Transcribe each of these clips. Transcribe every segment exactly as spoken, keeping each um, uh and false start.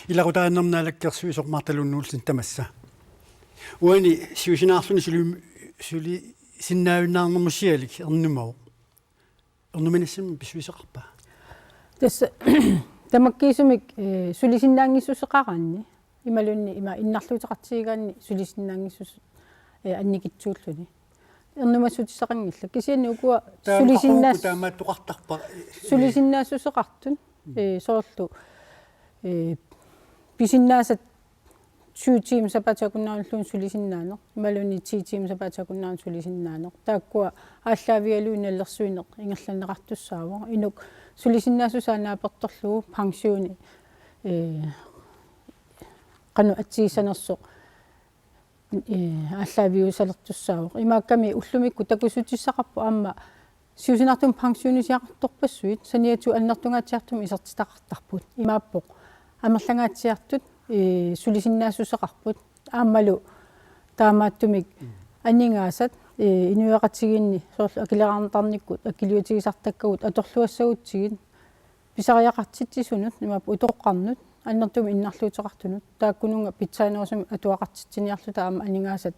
Ilaqutariinnermi naalakkersuisoq Martha Lund Olsen tamassa. Uani siusinaarluni suli-, sulisinnaajunnaarnermi sialik ernumavoq. Ernumanissamut pissuiseqarpa? Tassa tamakkiisumik, eh, sulisinnaanngissuseqaraanni. Imaluunniit ima innarluuteqartigigaanni sulisinnaanngissus-, eh, annikitsuulluni. Ernumassutissaqanngillat. Kisianni ukua taama sulisinnaas-, qaqugu taamaattoqartarpa? Sulisinnaassuseqartut. Eh, soorlu, eh, pisinnaasat syv timer sapaatip akunnera sulisinnaanera. Imaluunniit ti timer sapaatip akunnera sulisinnaanera. Taakkua aallaavigalugit nalilersuineq ingerlanneqartussaavoq. Inuk sulisinnaassusaa naapertorlugu pensioni, eh, qanoq atsigissanersoq, eh, aallaaviusalertussaavoq. Imaakkami ullumikkut takussutissaqarpoq aamma siusinaartumik pensionisiaqartorpassuit saniatigut annertungaatsiartumik isertitaqartarput. Imaappoq amerlangaatsiartut, eh, sulisinnaassuseqarput. Aammalu taamaattumik aningaasat, eh, inuiaqatigiinni soorlu akileraartarnikkut akiliutigisartakkagut atorluassagutsigit pisariaqartitsisunut, imaappoq utoqqarnut, annertuumik innarluuteqartunut, taakkununnga pitsaanerusumik atuaqartitsiniarluta aamma aningaasat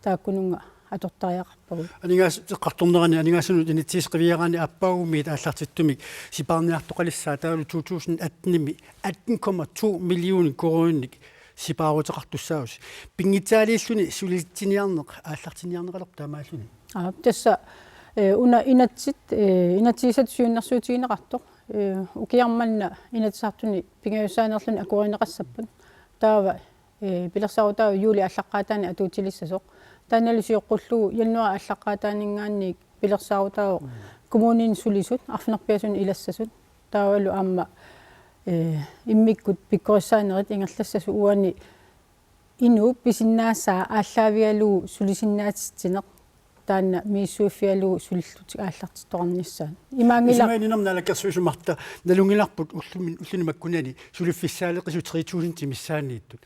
taakkununnga atortariaqarpagut. Aningaaseqartornerani aningaasanut inatsiseqqiviaraanni aappaagumiit aallartittumik sipaarniartoqalissaaq taavalu to tusind atten-imi atten komma to millioner koruuninik sipaaruteqartussaavusi. Pinngitsaaliilluni sulitsiniarneq aallartinniarneqalerpoq taamaalilluni. Aa, tassa, eh, una inatsit, eh, inatsisissatut siunnersuutigineqartoq, eh, ukiaq manna Inatsisartuni pingajussaanerluni akuerineqassapput. Taava, eh, pilersaarutaavoq juulip aallaqqaataani atuutilissasoq. Taannalu sioqqullugu januaarip aallaqqaataaninngaanniit pilersaarutaavoq kommunini sulisut, arfineq-pingasunut ilassasut. Taavalu aamma, eh, immikkut pikkorissaanerit ingerlassasut uani inuup pisinnaasaa aallaavigalugu sulisinnaatitsineq taanna misissuiffigalugu sulillutik aallartittoqarnissaat. Imaanngilaq. Isumaginninnermi naalakkersuisoq Martha, nalunngilarput ullumi, ulluni makkunani suliffissaaleqisut tre tusind missaanniittut.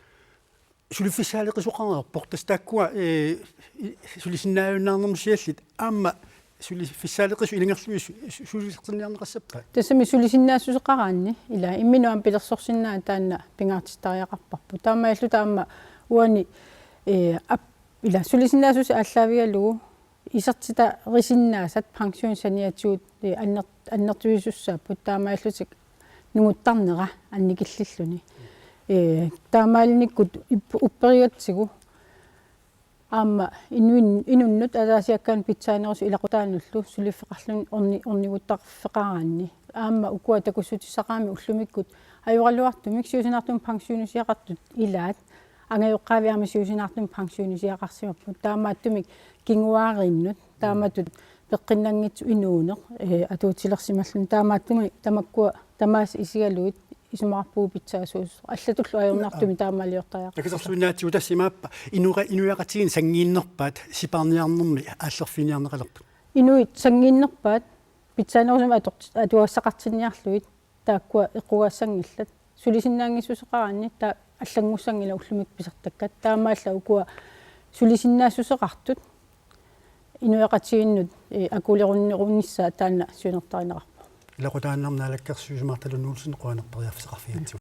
Suliffissaaleqisoqareerpoq tassa taakkua, eh, i-, sulisinnaajunnaarnermut siallit aamma suliffissaaleqisut ilanngullugit su-, su-, sulisinnaajunnaarneqassappat? Tassami sulisinnaassuseqaraanni ila imminut aamma pilersorsinnaaneq taanna pingaartittariaqarparput. Taamaalilluta aamma uani, eh, ap-, ila sulisinnaassuseq aallaavigalugu isertitarisinnaasat pensionip saniatigut, eh, anner-, annertuisussaapput taamaalillutik nunguttarnera annikillilluni. Eh, taamaalinikkut ip-, upperigatsigu aamma inuin-, inunnut ataasiakkaanut pitsaanerusut ilaqutaanullu suliffeqarluni orni-, orniguttarfeqaraanni. Aamma ukua takussutissaqaramik ullumikkut ajoraluartumik siusinaartumik pensionisiaqartut ilaat angajoqqaavi aamma siusinaartumik pensionisiaqarsimapput. Taamaattumik kinguaariinnut taamatut peqqinnanngitsoq inuuneq, eh, atuutilersimalluni. Taamaattumik tamakkua tamaasa isigalugit isumaqarpugut pitsaasuusoq. Allatullu ajornartumik taamaaliortariaqarpoq. Takusersuinnaatigut tassa imaappa inua-, inuiaqatigiinni sanngiinnerpaat sipaarniarnermi aallerfiginiarneqalerput. Inuit sanngiinnerpaat pitsaanerusumik ator-, atugassaqartinniarlugit taakkua eqqugaassanngillat. Sulisinnaanngissuseqaraanni taava allanngussanngilaq ullumikkut pisartakkat. Taamaallaat ukua sulisinnaassuseqartut inuiaqatigiinnut, eh, akulerunnerunissaat taanna siunertarineqarpoq. Ilaqutariinnermi naalakkersuisoq Martha Lund Olsen, qujanaq periarfissaqarfigigatsigu.